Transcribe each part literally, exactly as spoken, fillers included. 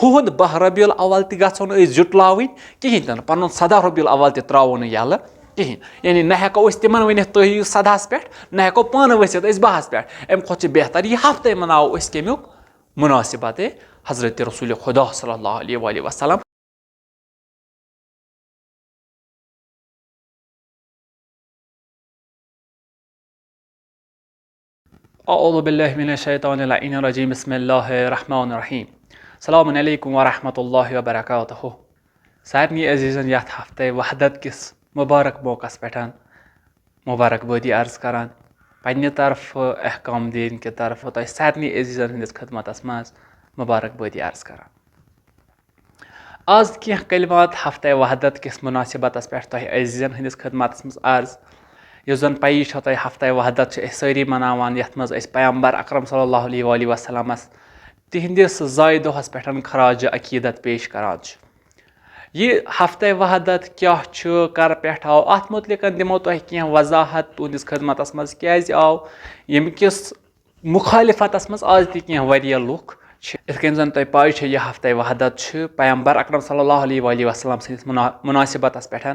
ہُہُنٛد باہ ربیع الاول تہِ گژھو نہٕ أسۍ جُٹلاوٕنۍ کِہیٖنۍ تہِ نہٕ، پَنُن سداہ ربیع الاول تہِ ترٛاوو نہٕ یَلہٕ کِہیٖنۍ۔ یعنی نہ ہٮ۪کو أسۍ تِمن ؤنِتھ تُہۍ یِیِو سداہَس پٮ۪ٹھ، نہ ہٮ۪کو پانہٕ ؤسِتھ أسۍ باہَس پٮ۪ٹھ۔ اَمہِ کھۄتہٕ چھُ بہتر یہِ ہفتَے مَناوو أسۍ کَمیُک؟ مناسبت حضرت رسول خدا صلی اللہ علیہ وآلہ وسلم۔ اعوذ باللہ من الشیطان اللعین الرجیم، بسم اللہ الرحمن الرحیم۔ السلام علیکم ورحمۃ اللہ وبرکاتہ۔ سارنٕے عزیزن یتھ ہفتہ وحدت کِس مبارک موقعس پٮ۪ٹھ مبارک بٲدی عرض کران۔ پننہِ طرفہٕ، احکام دین کہِ طرفہٕ تۄہہِ سارنٕے عزیزن ہٕنٛدِس خدمتس منٛز مبارک بٲدی عرض کران۔ آز کینٛہہ کلمات ہفتہ وحدت کِس مناسبتس پٮ۪ٹھ تۄہہِ عزیزن ہٕنٛدِس خدمتس منٛز عرض۔ یُس زن پَیی چھو تۄہہِ، ہفتہ وحدت چھِ أسۍ سٲری مناوان، یتھ منٛز أسۍ پیغمبر اکرم صلی اللہ علیہ وآلہ وسلمس تِہنٛدِس زایہِ دۄہس پٮ۪ٹھ خراج عقیدت پیش کران چھِ۔ یہِ ہفتہ وحدت کیٛاہ چھُ، کر پٮ۪ٹھ آو، اتھ متعلق دِمو تۄہہِ کینٛہہ وضاحت تُہنٛدِس خدمتس منٛز۔ کیٛازِ آو؟ ییٚمہِ کِس مُخالفتس منٛز آز تہِ کینٛہہ واریاہ لُکھ چھِ۔ یِتھ کٔنۍ زن تۄہہِ پاے چھےٚ، یہِ ہفتہ وحدت چھُ پیغمبر اکرم صلی اللہ علیہ وآلہ وسلم سٕنٛدِس منا-، مناسبتس پٮ۪ٹھ۔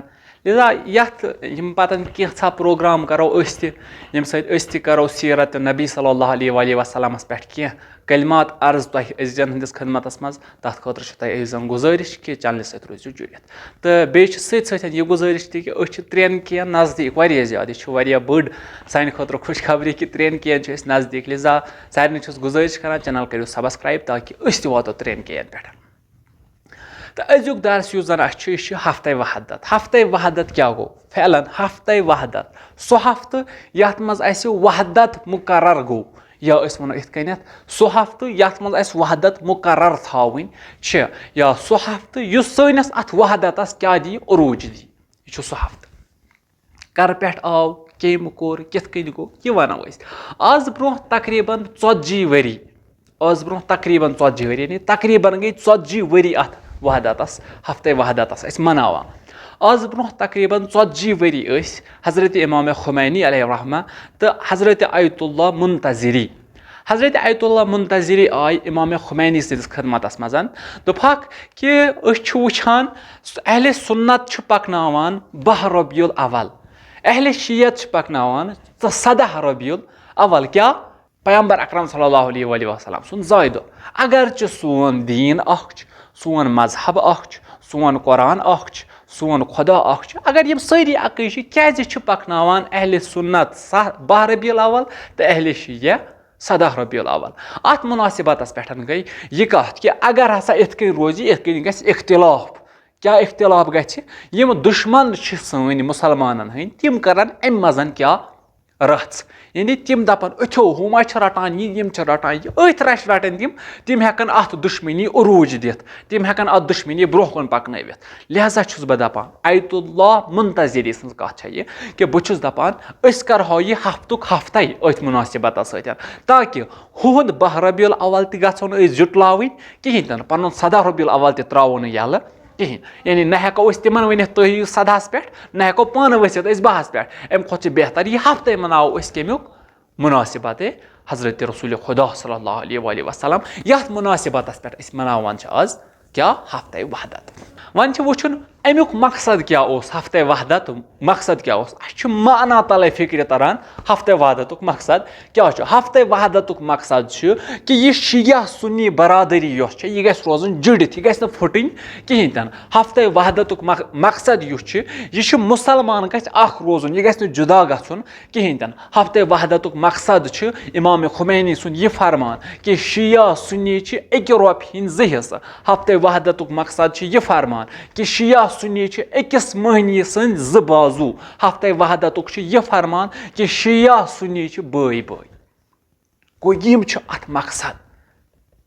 لہذا یتھ، یِم پتن کینٛژھا پروگرام کرو أسۍ تہِ، ییٚمہِ سۭتۍ أسۍ تہِ کرو سیرت نبی صلی اللہ علیہ وآلہ وسلمس پٮ۪ٹھ کینٛہہ کلمات عرض تۄہہِ عزیزن ہٕنٛدِس خدمتس منٛز۔ تتھ خٲطرٕ چھِ تۄہہِ عزیزن گُزٲرِش کہِ چینلہِ سۭتۍ روٗزِو جُڑِتھ۔ تہٕ بیٚیہِ چھِ سۭتۍ سۭتۍ یہِ گُزٲرِش تہِ کہِ أسۍ چھِ ترٛٮ۪ن کین نزدیٖک واریاہ زیادٕ۔ یہِ چھُ واریاہ بٔڑ سانہِ خٲطرٕ خوشخبری کہِ ترٛٮ۪ن کین چھِ أسۍ نزدیٖک۔ لہذا سارنٕے چھُس گُزٲرِش کران، چینل کٔرِو سبسکرایب تاکہِ أسۍ تہِ واتو ترٛٮ۪ن کین پٮ۪ٹھ۔ تہٕ أزیُک درس یُس زن اَسہِ چھُ، یہِ چھُ ہفتہ وحدت۔ ہفتہ وحدت کیٛاہ گوٚو؟ فعلاً ہفتہ وحدت، سُہ ہفتہٕ یتھ منٛز اَسہِ وحدت مقرر گوٚو، یا أسۍ ونو یِتھ کٔنٮ۪تھ، سُہ ہفتہٕ یتھ منٛز اَسہِ وحدت مقرر تھاوٕنۍ چھِ، یا سُہ ہفتہٕ یُس سٲنِس اتھ وحدتس کیٛاہ دِیہِ؟ عروج دِیہِ۔ یہِ چھُ سُہ ہفتہٕ۔ کر پٮ۪ٹھ آو، کٔمۍ کوٚر، کِتھ کٔنۍ گوٚو، یہِ ونو أسۍ۔ آز برونٛہہ تقریباً ژتجی ؤری، آز برونٛہہ تقریباً ژتجی ؤری، یعنی تقریباً گٔے ژتجی ؤری اتھ وحدتس، ہفتہ وحدتس أسۍ مناوان۔ آز برونٛہہ تقریباً ژتجی ؤری ٲسۍ حضرت امام خمینی علیہ الرحمہ تہٕ حضرت آیت اللہ منتظری۔ حضرت آیت اللہ منتظری آے امام خمینی سٕنٛدِس خدمتس منٛز۔ دوٚپہکھ کہِ أسۍ چھِ وٕچھان، اہل سنت چھِ پکناوان باہ ربیع الاول، اہل شیعت چھِ پکناوان سداہ ربیع الاول۔ کیٛاہ؟ پیغمبر اکرم صلی اللہ علیہ وآلہ وسلم سُنٛد زایہِ دۄہ۔ اگرچہِ سون دیٖن اکھ چھُ، سون مذہب اکھ چھُ، سون قرآن اکھ چھُ، سون خدا اکھ چھُ، اگر یِم سٲری اکٕے چھِ، کیٛازِ چھِ پکناوان اہل سنت سہ-، باہ ربیع الاول تہٕ اہل شیعہ سداہ ربیع الاول؟ اتھ مناسبتس پٮ۪ٹھ گٔے یہِ کتھ کہِ اگر ہسا یِتھ کٔنۍ روزِ، یِتھ کٔنۍ گژھِ اختلاف۔ کیٛاہ اختلاف گژھِ؟ یِم دشمن چھِ سٲنۍ مسلمانن ہٕنٛدۍ، تِم کرن امہِ منٛز کیٛاہ؟ رژھ۔ یعنی تِم دپن، أتھیو ہُم ہا چھِ رٹان یہِ، یِم چھِ رٹان یہِ، أتھۍ رچھِ رٹن تِم، تِم ہٮ۪کن اتھ دُشمنی عروج دِتھ، تِم ہٮ۪کن اتھ دُشمنی برونٛہہ کُن پکنٲوِتھ۔ لہذا چھُس بہٕ دپان، آیت اللہ منتظری سٕنٛز کتھ چھےٚ یہِ کہِ بہٕ چھُس دپان، أسۍ کرہو یہِ ہفتُک ہفتَے أتھۍ مُناسبتس سۭتۍ، تاکہِ ہُہُنٛد باہ ربیع الاول تہِ گژھو نہٕ أسۍ جُٹلاوٕنۍ کِہیٖنۍ تہِ نہٕ، پنُن سداہ ربیع الاول تہِ ترٛاوو نہٕ یَلہٕ کِہیٖنۍ۔ یعنی نہ ہٮ۪کو أسۍ تِمن ؤنِتھ تُہۍ یِیِو سداہس پٮ۪ٹھ، نہ ہٮ۪کو پانہٕ ؤسِتھ أسۍ باہس پٮ۪ٹھ۔ امہِ کھۄتہٕ چھُ بہتر یہِ ہفتَے مناوو أسۍ کمیُک؟ مناسبت حضرت رسول خدا صلی اللہ علیہ وآلہ وسلم، یتھ مناسبتس پٮ۪ٹھ أسۍ مناوان چھِ آز کیٛاہ؟ ہفتہ وحدت۔ وۄنۍ چھُ وٕچھُن امیُک مقصد کیٛاہ اوس ہفتہ وحدت؟ مقصد کیٛاہ اوس؟ اَسہِ چھُ معنی تلے فکرِ تران ہفتہ وحدتُک مقصد کیٛاہ چھُ۔ ہفتہ وحدتُک مقصد چھُ کہِ یہِ شیعہ سنی برادری یۄس چھےٚ، یہِ گژھِ روزُن جُڑِتھ، یہِ گژھِ نہٕ پھُٹٕنۍ کِہیٖنۍ تہِ نہٕ۔ ہفتہ وحدتُک مق-، مقصد یُس چھُ، یہِ چھُ مُسلمان گژھِ اکھ روزُن، یہِ گژھِ نہٕ جُدا گژھُن کِہیٖنۍ تہِ نہٕ۔ ہفتہ وحدتُک مقصد چھُ امام خمینی سُنٛد یہِ فرمان کہِ شیعہ سنی چھِ اَکہِ رۄپیہِ ہٕنٛدۍ زٕ حصہٕ۔ ہفتہ وحدتُک مقصد چھُ یہِ فرمان کہِ شیعہ سنی چھِ أکِس مٔہنی سٕنٛدۍ زٕ بازو۔ ہفتہ وحدتُک چھُ یہِ فرمان کہِ شیعہ سنی چھِ بٲے بٲے۔ گوٚو، یِم چھِ اتھ مقصد۔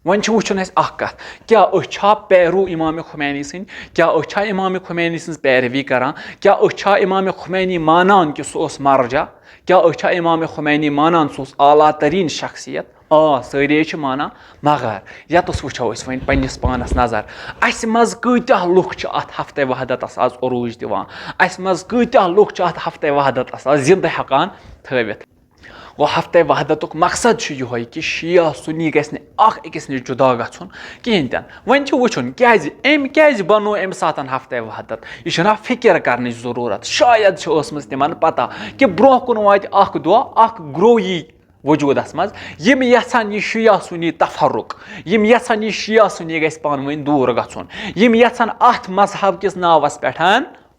وۄنۍ چھُ وٕچھُن اَسہِ اکھ کتھ، کیٛاہ أسۍ چھا پیرو امام خمینی سٕنٛدۍ؟ کیٛاہ أسۍ چھا امام خمینی سٕنٛز پیروی کران؟ کیٛاہ أسۍ چھا امام خمینی مانان کہِ سُہ اوس مرجع؟ کیٛاہ أسۍ چھا امام خمینی مانان سُہ اوس اعلیٰ تریٖن شخصیت؟ آ، سٲری چھِ مانان، مگر ییٚتَس وٕچھو أسۍ وۄنۍ پنٛنِس پانَس نظر، اَسہِ منٛز کۭتیٛاہ لُکھ چھِ اَتھ ہفتَے وحدتَس آز عروٗج دِوان؟ اَسہِ منٛز کۭتیٛاہ لُکھ چھِ اَتھ ہفتَے وحدتَس آز زِندٕ ہٮ۪کان تھٲوِتھ؟ گوٚو، ہفتہ وحدتُک مقصد چھُ یِہوٚے کہِ شیعہ سُنی گژھِ نہٕ اکھ أکِس نِش جُدا گژھُن کِہیٖنۍ تہِ نہٕ۔ وۄنۍ چھُ وٕچھُن کیٛازِ، أمۍ کیٛازِ بنوو اَمہِ ساتہٕ ہفتہ وحدت؟ یہِ چھُنہ فِکر کرنٕچ ضروٗرت۔ شاید چھِ ٲسمٕژ تِمن پتہ کہِ برونٛہہ کُن واتہِ اکھ دۄہ، اکھ گروہ یی وجوٗدس منٛز، یِم یژھن یہِ شیعہ سُنی تفرق، یِم یژھن یہِ شیعہ سُنی گژھِ پانہٕ ؤنۍ دوٗر گژھُن، یِم یژھن اتھ مذہب کِس ناوس پٮ۪ٹھ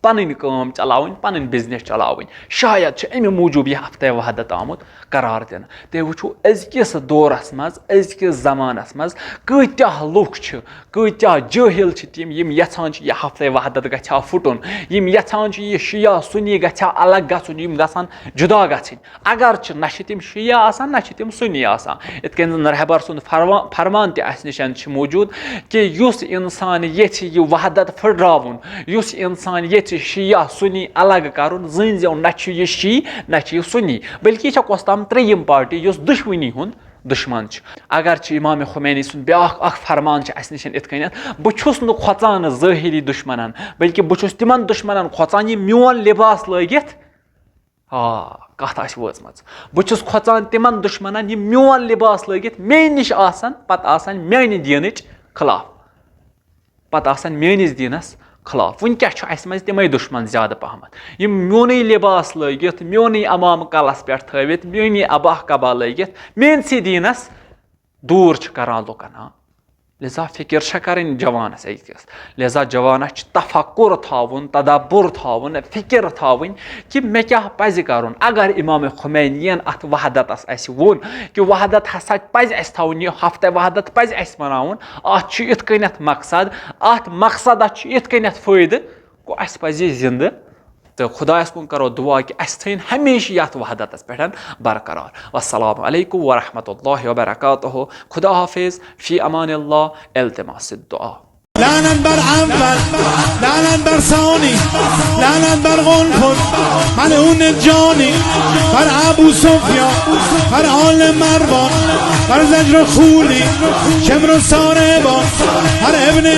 پنٕنۍ کٲم چلاوٕنۍ، پنٕنۍ business چلاوٕنۍ۔ شاید چھُ اَمہِ موٗجوٗب یہِ ہفتہ وحدت آمُت قرار دِنہٕ۔ تُہۍ وٕچھِو، أزکِس دورس منٛز، أزکِس زمانس منٛز کۭتیاہ لُکھ چھِ، کۭتیاہ جٲہِل چھِ تِم، یِم یژھان چھِ یہِ ہفتہ وحدت گژھِ ہا پھُٹُن، یِم یژھان چھِ یہِ شیعہ سُنی گژھِ ہا الگ گژھُن، یِم گژھن جُدا گژھٕنۍ۔ اگر چھِ، نہ چھِ تِم شیعہ آسان، نہ چھِ تِم سُنی آسان۔ یِتھ کٔنۍ زَن رہبر سُنٛد فروا-، فرمان تہِ اَسہِ نِش چھِ موٗجوٗد کہِ یُس اِنسان ییٚژھِ یہِ وحدت پھٕٹراوُن، یُس اِنسان ییٚژھِ شیعہ سُنی الگ کَرُن، زٲنۍ زیو نہ چھُ یہِ شیعہ، نہ چھُ یہِ سُنی، بلکہِ یہِ چھےٚ کۄس تام ترٛیٚیِم پارٹی یُس دُشمنی ہُنٛد دُشمن چھُ۔ اگر چھِ امام خمینی سُنٛد بیٛاکھ اکھ فرمان چھُ اَسہِ نِش یِتھ کٔنٮ۪تھ، بہٕ چھُس نہٕ کھۄژان ظٲہری دُشمنن، بلکہِ بہٕ چھُس تِمن دُشمنن کھۄژان، یِم میون لباس لٲگِتھ آ، کتھ آسہِ وٲژمٕژ۔ بہٕ چھُس کھۄژان تِمن دُشمنن، یِم میون لباس لٲگِتھ مے نِش آسن، پتہٕ آسن میانہِ دیٖنٕچ خلاف، پتہٕ آسن میٲنِس دیٖنس خلاف۔ وٕنکیٚس چھُ اَسہِ منٛز تِمے دُشمن زیادٕ پہمتھ، یِم میونُے لباس لٲگِتھ، میونُے عمامہٕ کلس پٮ۪ٹھ تھٲوِتھ، میٲنی عباہ قبا لٲگِتھ، میٲنسٕے دیٖنس دوٗر چھِ کران لُکن۔ ہاں، لہذا فکر چھےٚ کرٕنۍ جوانس أکِس۔ لہذا جوانس چھُ تفکر تھاوُن، تدبر تھاوُن، فکر تھاوٕنۍ کہِ مےٚ کیٛاہ پزِ کرُن۔ اگر امام خمینین اتھ وحدتس اسہِ ووٚن کہِ وحدت ہسا پزِ اسہِ تھاوُن، یہِ ہفتہ وحدت پزِ اسہِ مناوُن، اتھ چھُ یِتھ کٔنٮ۪تھ مقصد، اتھ مقصدس چھُ یِتھ کٔنٮ۪تھ فٲیدٕ، گوٚو، اسہِ پزِ یہِ زندٕ تہٕ خۄدایس کُن کرو دُعا کہِ اسہِ تھٲیِن ہمیشہِ یتھ وحدتس پٮ۪ٹھ برقرار۔ والسلام علیکم ورحمۃ اللہ وبرکاتہ۔ خدا حافظ، فی امان اللہ، التماس الدعا۔ لعنت بر اول، لعنت بر ثانی، لعنت بر قنفذ، ملعون جانی، بر ابو سفیان، بر آل مروان، بر زجر خولی، شمر و ساربان، بر ابن